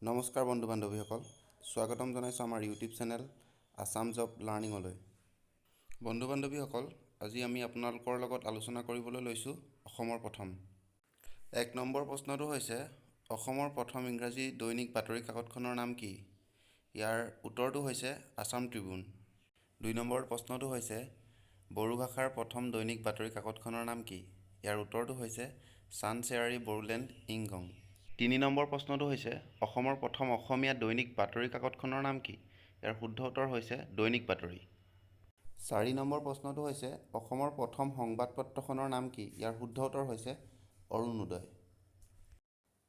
নমস্কাৰ বন্ধু বান্ধৱীসকল, স্বাগতম জনাইছোঁ আমাৰ ইউটিউব চেনেল আছাম জব লাৰ্ণিঙলৈ। বন্ধু বান্ধৱীসকল, আজি আমি আপোনালোকৰ লগত আলোচনা কৰিবলৈ লৈছোঁ অসমৰ প্ৰথম। 1 নম্বৰ প্ৰশ্নটো হৈছে, অসমৰ প্ৰথম ইংৰাজী দৈনিক বাতৰি কাকতখনৰ নাম কি? ইয়াৰ উত্তৰটো হৈছে আছাম ট্ৰিবিউন। 2 নম্বৰ প্ৰশ্নটো হৈছে, বড়ো ভাষাৰ প্ৰথম দৈনিক বাতৰি কাকতখনৰ নাম কি? ইয়াৰ উত্তৰটো হৈছে চানচেৰাৰী বড়োলেণ্ড ইংগং। 3 নম্বৰ প্ৰশ্নটো হৈছে, অসমৰ প্ৰথম অসমীয়া দৈনিক বাতৰি কাকতখনৰ নাম কি? ইয়াৰ শুদ্ধ উত্তৰ হৈছে দৈনিক বাতৰি। 4 নম্বৰ প্ৰশ্নটো হৈছে, অসমৰ প্ৰথম সংবাদপত্ৰখনৰ নাম কি? ইয়াৰ শুদ্ধ উত্তৰ হৈছে অৰুণোদয়।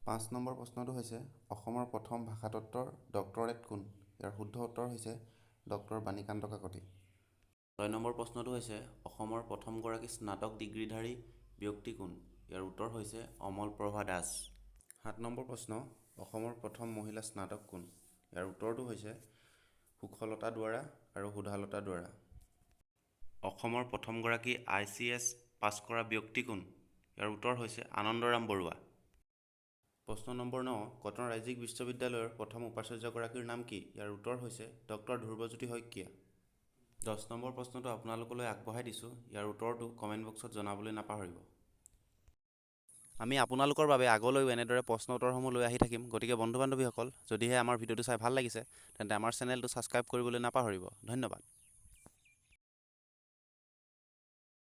5 নম্বৰ প্ৰশ্নটো হৈছে, অসমৰ প্ৰথম ভাষাতত্ত্বৰ ডক্টৰেট কোন? ইয়াৰ শুদ্ধ উত্তৰ হৈছে ডক্টৰ বাণীকান্ত কাকতি। 6 নম্বৰ প্ৰশ্নটো হৈছে, অসমৰ প্ৰথমগৰাকী স্নাতক ডিগ্ৰীধাৰী ব্যক্তি কোন? ইয়াৰ উত্তৰ হৈছে অমল প্ৰভা দাস। 7 নম্বৰ প্ৰশ্ন, অসমৰ প্ৰথম মহিলা স্নাতক কোন? ইয়াৰ উত্তৰটো হৈছে সুখলতা দুৱাৰা আৰু সুধালতা দুৱাৰা। অসমৰ প্ৰথমগৰাকী আইচিএছ পাছ কৰা ব্যক্তি কোন? ইয়াৰ উত্তৰ হৈছে আনন্দৰাম বৰুৱা। প্ৰশ্ন নম্বৰ 9, কটন ৰাজ্যিক বিশ্ববিদ্যালয়ৰ প্ৰথম উপাচাৰ্যগৰাকীৰ নাম কি? ইয়াৰ উত্তৰ হৈছে ডক্টৰ ধ্ৰুৱজ্যোতি শইকীয়া। 10 নম্বৰ প্ৰশ্নটো আপোনালোকলৈ আগবঢ়াই দিছোঁ। ইয়াৰ উত্তৰটো কমেণ্ট বক্সত জনাবলৈ নাপাহৰিব। আমি আপোনালোকৰ বাবে আগলৈও এনেদৰে প্ৰশ্ন উত্তৰসমূহ লৈ আহি থাকিম। গতিকে বন্ধু বান্ধৱীসকল, যদিহে আমাৰ ভিডিঅ'টো চাই ভাল লাগিছে, তেন্তে আমাৰ চেনেলটো ছাবস্ক্ৰাইব কৰিবলৈ নাপাহৰিব। ধন্যবাদ।